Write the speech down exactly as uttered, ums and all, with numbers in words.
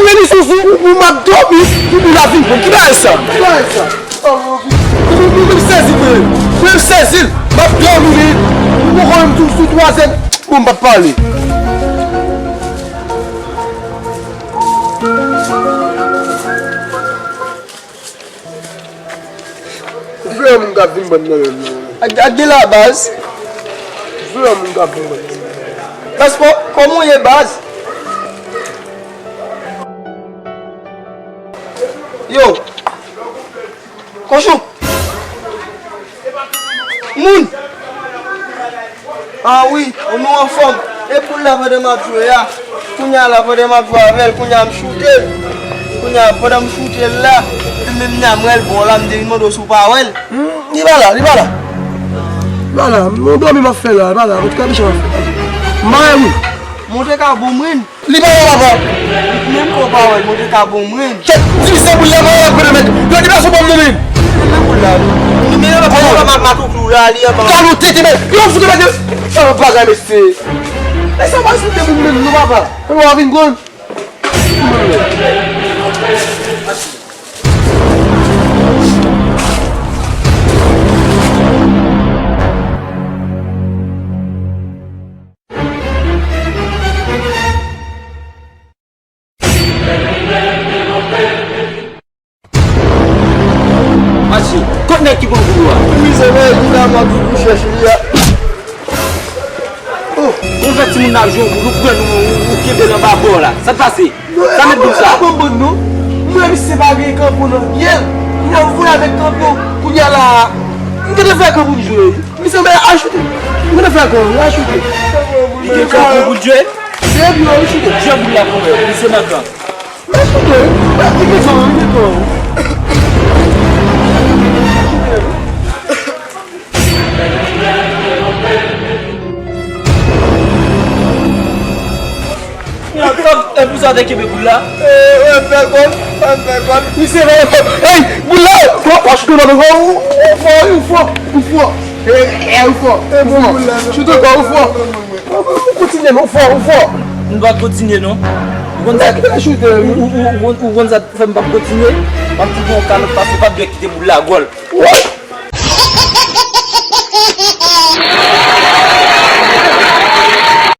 Meni sousou, ou, ou m ap dòmi, pou boul la vin pran. Ki bagay sa? Ki bagay sa? Oh, mwen, mwen, mwen sezi, mwen. Mwen sezi. M ap dòmi, men. Mwen poko menm tou sou twazyèm. Bon, m p ap pale. Vle yon moun k ap vin ban m nan men m nan. Ak, ak de la baz. Vle yon moun k ap vin ban m nan men m. Paspò, kòman w ye baz? Yo. Kochon. Moun. Ah wi, nou anfòm. E boul la pandan m ap jwe a. Kounye a la pandan m ap jwe avè l, kounye a m choute l. Kounye a pandan m choute l la, li menm nan mwen l bò la, m te vin mande w si w pa wè l. Hmm, li pa la, li pa la. Li pa la, m dòmi m ap fè la, li pa la, antouka mechan m ap fè. M pa wè moun. Monte ka bon mwen. Li pa bon papa. Menm kò pa wè l, monte ka bon mwen. Kèt, di se boul la, mwen, mwen, mwen, yo deplase bon mwen. Menm boul la. Li menm pa wè ma, ma kouklou la, li anba. Kalou tete, men, yo fout mete. Sa bagay, mesye. E sa pa sou te moun menm, non, papa. Mwen, mwen vin grann. Mache, kot nèg ki pran koulou a? Wi, se vre, li la, m ap di pou chèche li a. Oh, konn fè timoun nan ap jwe yon koulou, pran nou, ou, ou kenbe l anba bò la. Sa k pase? Sa met dous la. Mwen menm non. Mwen misye pa gen kanpo nan pye l. Li nan voye avèk kanpo. Kounye a la, m gentan fè kan pou m jwe. Misye mwen achoute. M gentan fè kan, achoute. Li gen kanpo pou jwe? Depi yo achoute. Jwe boul la pou mwen. Misye nan kan. Achoute. Li gen kan, li gen kan. Yon top, e pou sa w te kenbe boul la? E, e, fè gòl, e, fè gòl. Misye fè, ey, boul la! Kwa, kwa, choute nan men, ou, ou fò, ou fò, ou fò. E, e, ou fò, ou fò. Choute ankò, ou fò. Kontinye, non, ou fò, ou fò. Nou pa kontinye, non. Ou konn sa, ou, ou, ou, ou, ou konn sa fè m p ap kontinye? M ap fout yon kalòt pase, pa dwe kite boul la, gòl. What?